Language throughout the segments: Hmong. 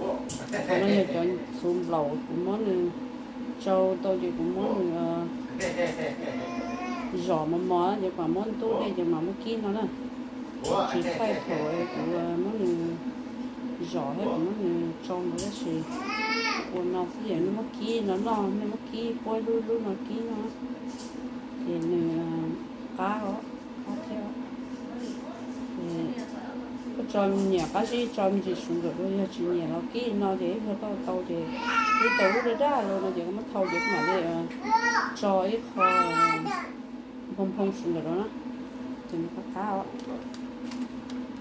Qhov no yog cov txhuv nplaum, kuv muab nws tsau tau ces kuv muab nws zom mos mos ces kuv mam muab ntub dej ces mam muab kib no na. Tsis thaij thaum kuv muab nws zom thiab kuv muab nws tsau ntawd tab sis ua no xwb ces nej muab kib no noj, nej muab kib puab lub lub no kib no ces nws qab os, qab thiab. Koj tso nyiam qab zib tso me ntsis suav nkawm rau, yog tsis nyiam los kib no ces ib pliag koj tau ces ib tau lub daj daj los no ces koj muab thau ces koj mam li tso ib qho nphoo nphoo suav nkawm rau na, ces nws qab qab os.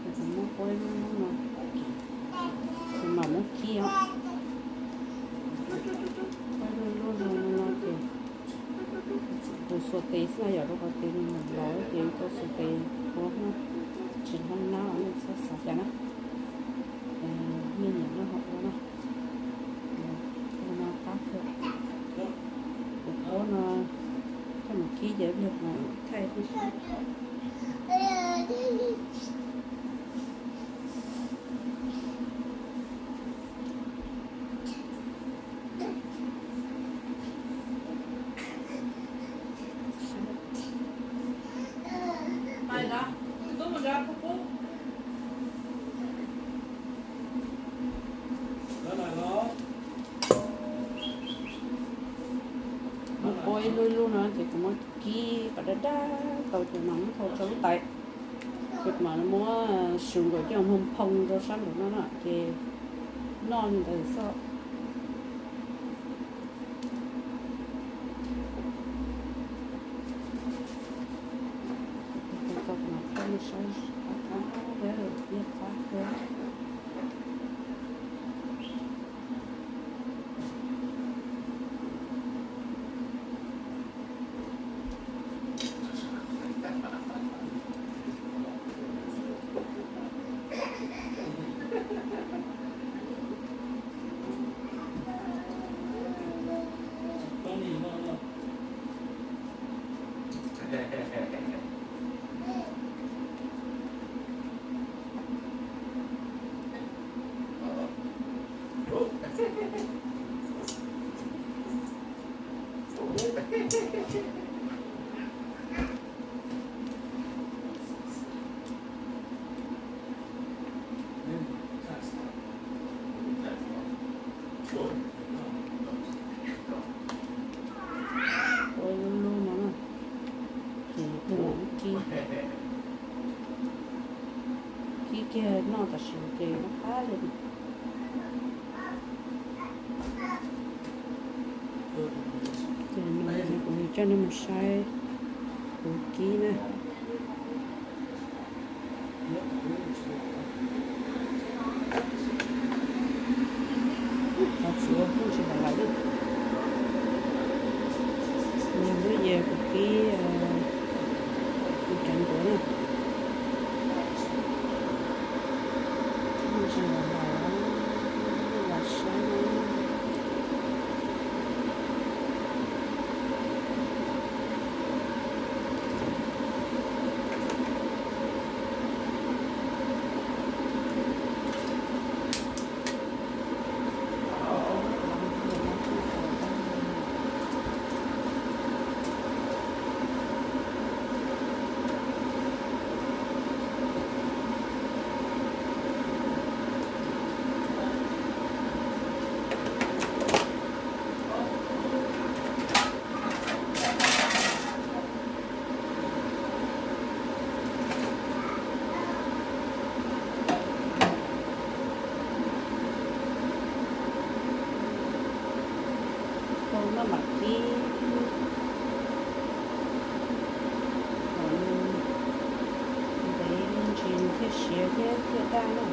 Ces kuv muab puab ib lub lub no, kuv mam muab kib os. Puab ib lub lub no no ces kuv xuas tes xwb na, yam rau qhov tes nws lov ces tau xuas tes ua tsis hnov nab, nej txhob xav cas na. Nej nyiam noj ho ua na. Ua no qab kawg. Kuv puab no coj mus kib ces ib pliag kuv thaij. Muab puab ib lub ib lub no ces kuv muab kib kom daj daj tau ces mam muab thau tso lub tais. Ces kuv mam muab suav nkawm coj nphoo nphoo rau sab nraum no na ces noj li ntawd xwb. Kuv tau mas peb saib qab qab, ib qab kawg. Ua lub lub no na, ces kib, kib kiag noj tam sim ces noj qab li. Ces no kuv coj nej mus saib kuv kib na. Qhov txiv ua kuj tsis hais lawm li. Nws lub yias kuv kib, kuv cov ncuav na. Kuj tsis hais lawm, los saib na. Tau noj mam kib, kom nws ntev me ntsis nws thiaj siav thiab thiaj daj na.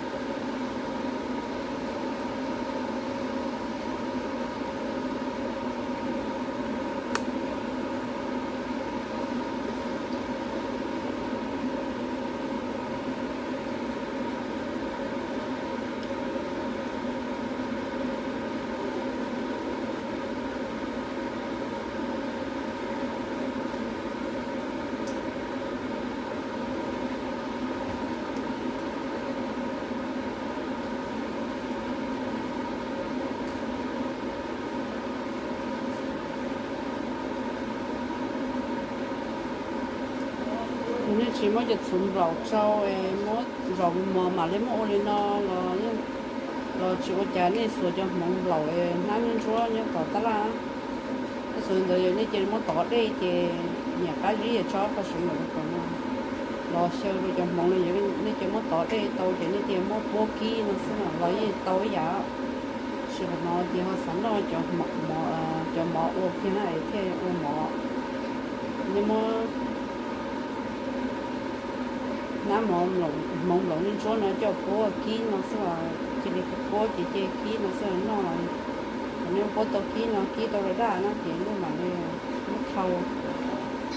Tsis muab cov txhuv nplaum tsau es muab zom mos mam li muab ua li no los, los tsis ua cas, nej xuas cov hmoov nplaum es hnab ntsuab nyob tom tab laj. Nej xuas ntawd yog nej cia li muab tov dej ces nyiam qab zib es tso qhov sawv ntawm no los xyaw rau cov hmoov no, yog nej cia muab tov dej tau ces nej cia muab puab kib no xwb no los yeej tau ib yam. Tab sis qhov no ces ho xav noj cov mov ua kiag na es thiaj ua mov. Nej muab hnab hmoov nplaum ntsuab no coj puab kib no xwb los cia li puab ces cia kib no xwb noj los. Thaum nej puab tau kib no, kib tau daj daj no ces nej mam li muab thau,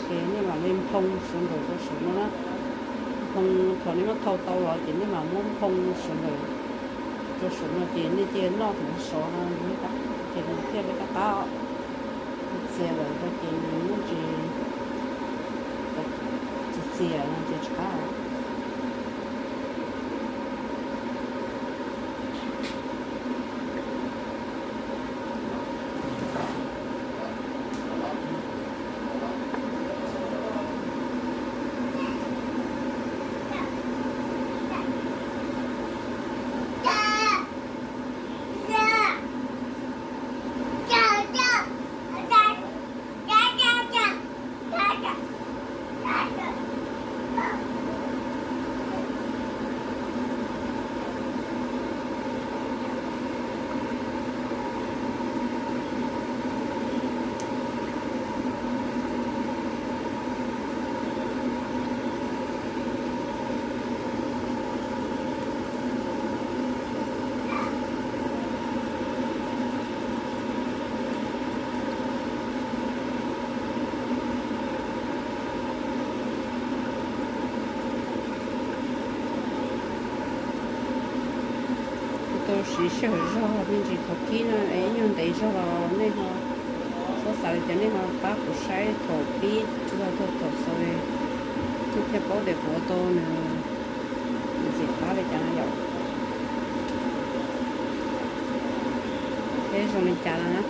ces nej mam li nphoo sawv nkaus rau saum no na. Nphoo, thaum nej muab thau tau los ces nej mam muab nphoo sawv nkaus rau saum no ces nej cia noj thaum sov no ces nws thiaj li qab qab. Txias lawm rau ces nws yeej tsis, txias txias no ces tsis qab. Kuv tau siv sij hawm zog me ntsis thaum kib no es ib nyuag ntev zog los nej ho txhob xav li cas, nej ho pab kuv saib thaum pib txog thaum xaus, nej thiaj paub tias kuv ua tau nws ntxim qab li cas no yom. Thiab zoo li cas lawm na.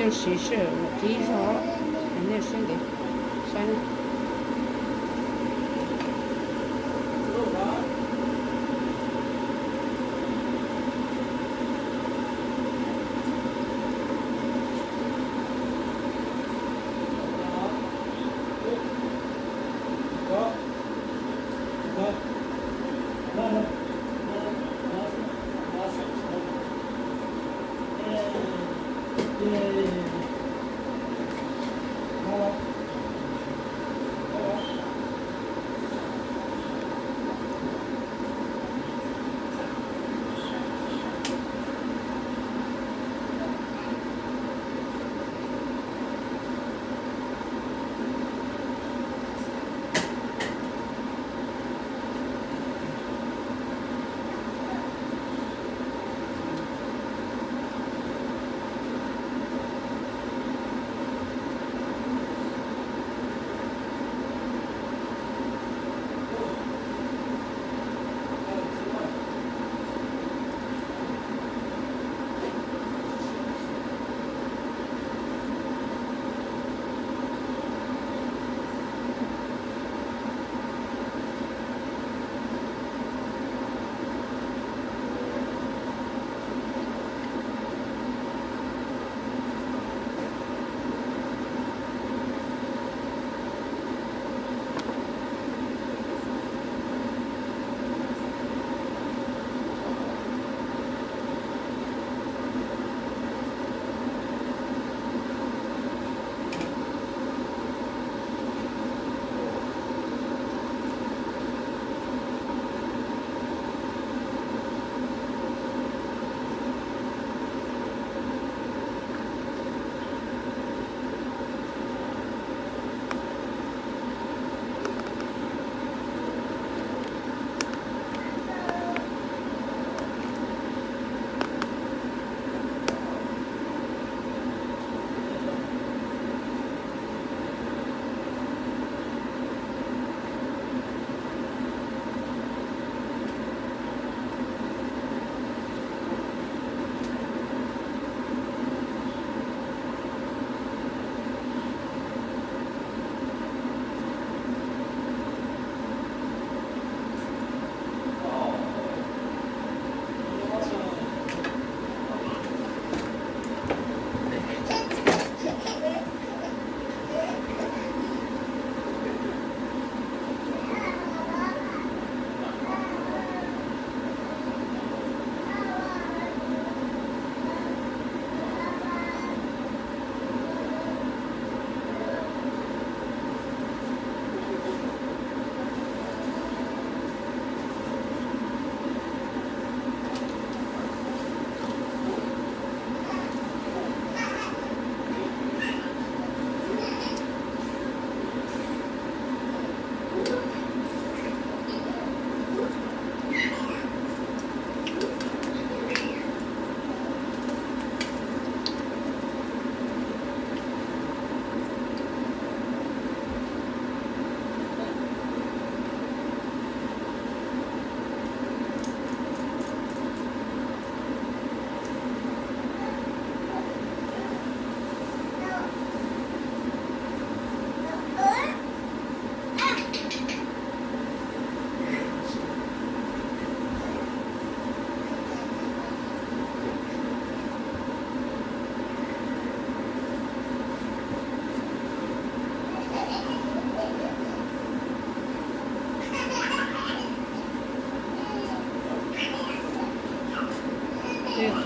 Yeej siv sij hawm mus kib zog, nej siab ntev saib na.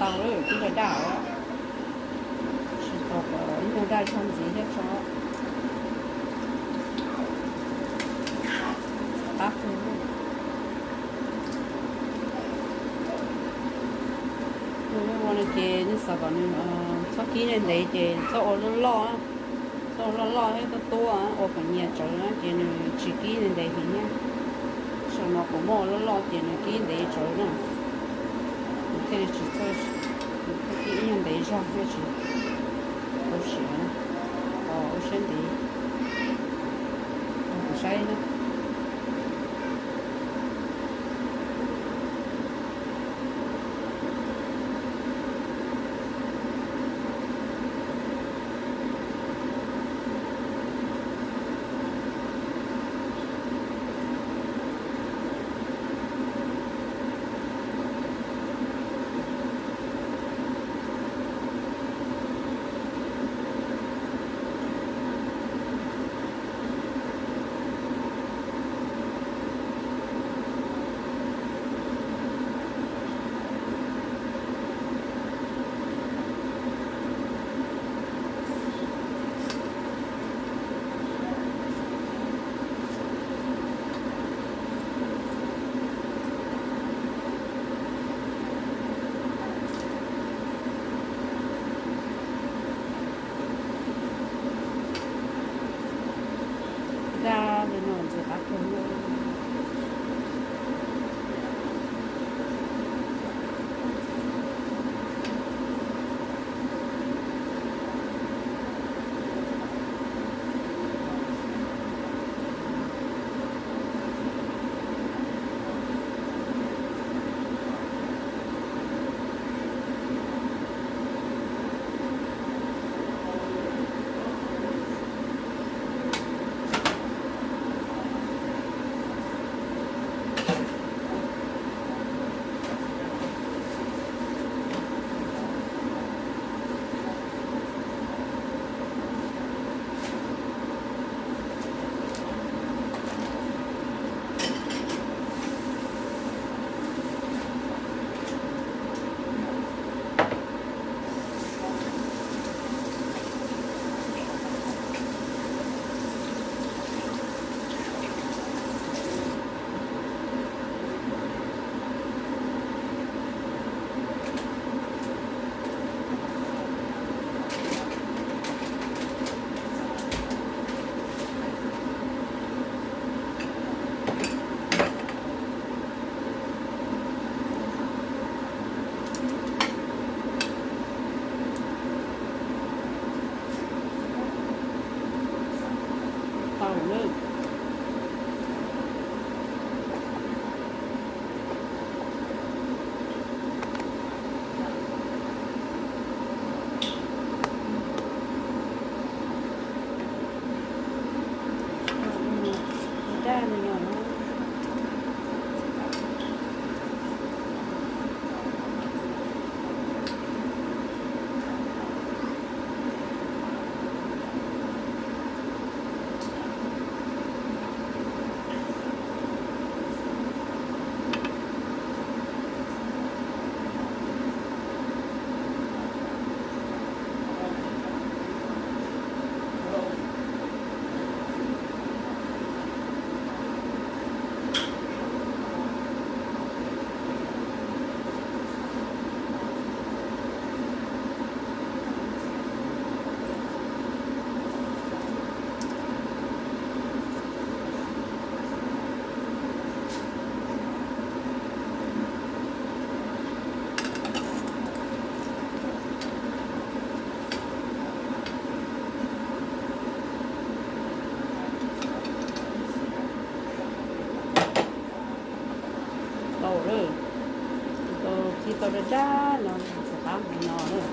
Tau lawm, twb daj daj os. Tsis tau kom ib nyuag daj zog ntxiv thiab tso. Qab kawg. Ua no ces nej xav kom nws txhob kib ntev ntev ces txhob ua loj loj, txhob ua loj loj thiab tuab tuab, ua kom nyias tsawv na ces nws tsis kib ntev ntev heev thiab. Saum no kuv muab ua loj loj ces nws kib ntev tsawv na. Nws thiaj li tsis txawj, nws thiaj kib ib nyuag ntev zog thiaj tsis tau siav. Ua siab ntev, kuv saib na. Daj li no ntxim qab kawg. Tau lawm. Tau lawm, tau, ci tau daj daj no, xav qab hauv no lawm.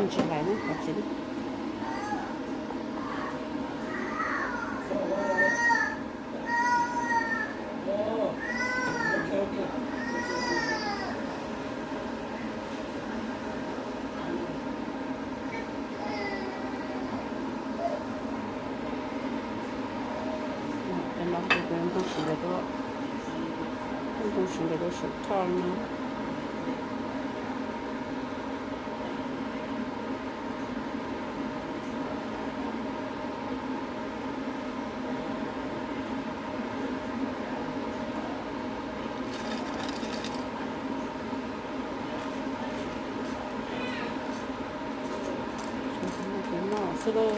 Tsis lais na, qhov txiv. Ntoo sawv daws, ntoo sawv daws rau saum thoj no. Noj xwb lauj,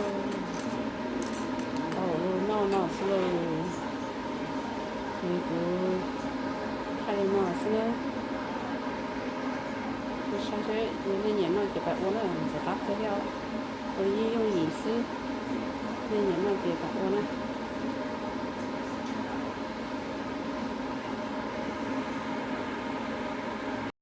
tau noj no xwb lauj. Ces kuv thaij li no xwb na. Saib seb nej nyiam noj ces pab ua na, ntxim qab kawg thiab, ua yeej yooj yim xwb. Nej nyiam noj ces pab ua na.